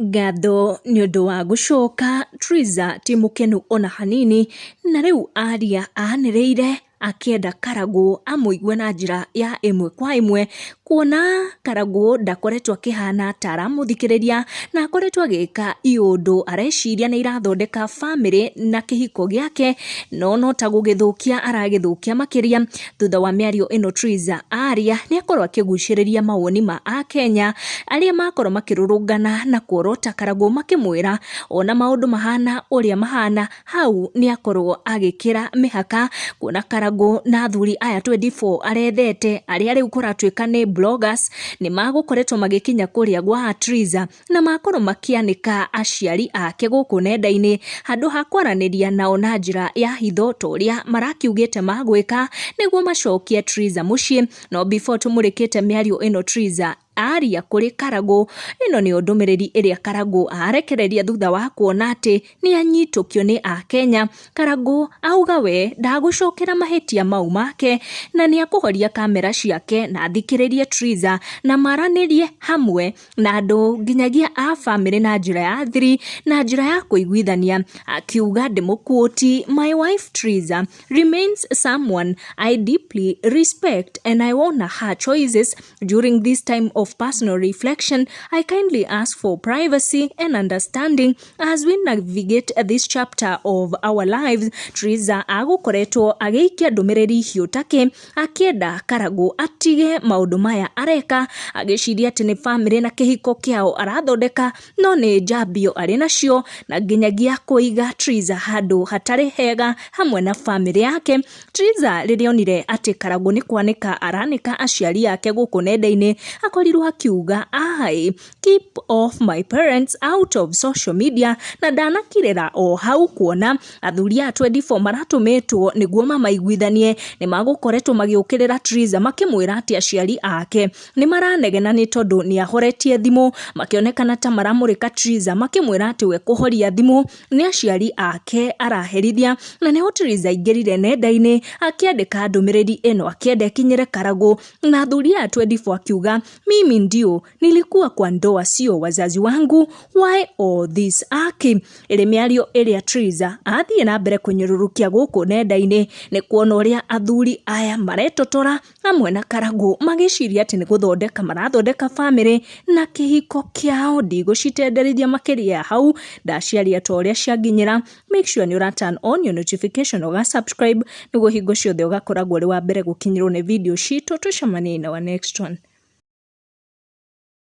Ngatho nĩ ũndũ wa gũcoka, Triza ti mũkenu ona hanini, na rĩu aria anĩrĩire akĩenda Karagũ amũigue na njĩra ya ĩmwe kwa ĩmwe, kuona Karagũ ndakoretwo akĩhana ta aramũthikĩrĩria na akoretwo agĩka iũndũ areciria nĩ irathondeka bamĩrĩ na kĩhiko gĩake, no no ta gũgĩthũkia aragĩthũkia makĩria. Thutha wa mĩario ĩno Triza aria nĩ akorwo akĩgucĩrĩria mawoni ma akenya arĩa makorwo makĩrũrũngana na kuorota Karagũ makĩmwĩra ona maũndũ mahana ũrĩa mahana hau nĩ akorwo agĩkĩra mĩhaka, kuona Karagũ na athuri aya 24 arethete arĩa rĩu kũratuĩka nĩ bloggers nĩ magũkoretwo magĩkinya kũrĩa gwa Triza na makorwo makĩanĩka aciari ake gũkũ nenda-inĩ handũ ha kwaranĩria nao na njĩra ya hitho ta ũrĩa marakiugĩte magwĩka nĩguo macokie Triza mũciĩ. No before tũmũrĩkĩte mĩario ĩno Triza aria kũrĩ Karagũ, ĩno nĩyo ndũmĩrĩri ĩrĩa Karagũ arekereria thutha wa kuona atĩ nĩ anyitũkio nĩ akenya. Karagũ auga we ndagũcokera mahĩtia mau make na nĩ akũhoria kamera ciake na athikĩrĩrie Triza na maranĩrie hamwe na andũ nginyagia a bamĩrĩ na njĩra ya thiri na njĩra ya kũiguithania. Akiuga ndĩmũquote, "My wife Triza remains someone I deeply respect and I honor her choices. During this time of personal reflection, I kindly ask for privacy and understanding as we navigate this chapter of our lives." Triza agũkoretwo agĩikia ndũmĩrĩri hiũ take akĩenda Karagũ atige maũndũ maya areka, agĩciria atĩ nĩ bamĩrĩ na kĩhiko kĩao arathondeka, no nĩ njambio arĩ nacio na nginyagia kũiga Triza handũ hatarĩ hega hamwe na bamĩrĩ yake. Triza rĩrĩa onire atĩ Karagũ nĩ kwanĩka aranĩka aciari ake gũkũ nenda-inĩ, akorirwo akiuga, "I keep off my parents out of social media," na ndanakirĩra o hau kuona athuri aya 24 maratũmĩtwo nĩguo mamaiguithanie nĩ magũkoretwo magĩũkĩrĩra Triza makĩmwĩra atĩ aciari ake nĩ maranegena nĩ tondũ nĩ ahoretie thimũ, makĩonekana ta maramũrĩka Triza makĩmwĩra atĩ we kũhoria thimũ nĩ aciari ake araherithia. Na nĩho Triza aingĩrire nenda-inĩ akĩandĩka ndũmĩrĩri ĩno akĩenda ĩkinyĩre Karagũ na athuri aya 24, akiuga, "Mimi ndio nilikuwa kwa ndoa, sio wazazi wangu. Why all this?" Aki ĩrĩ mĩario ĩrĩa Triza athiĩ na mbere kũnyũrũrũkia gũkũ nenda-inĩ nĩ kuona ũrĩa athuri aya maretotora hamwe na Karagũ magĩciria atĩ nĩ gũthondeka marathondeka bamĩrĩ na kĩhiko kĩao. Ndigũcitenderithia makĩria ya hau, ndaciaria ta ũrĩa cianginyĩra. Make sure nĩ ũra turn on your notification, ũga subscribe nĩguo hingo ciothe ũgakoragwo ũrĩ wa mbere gũkinyĩrwo nĩ video citũ. Tũcemanie in our next one.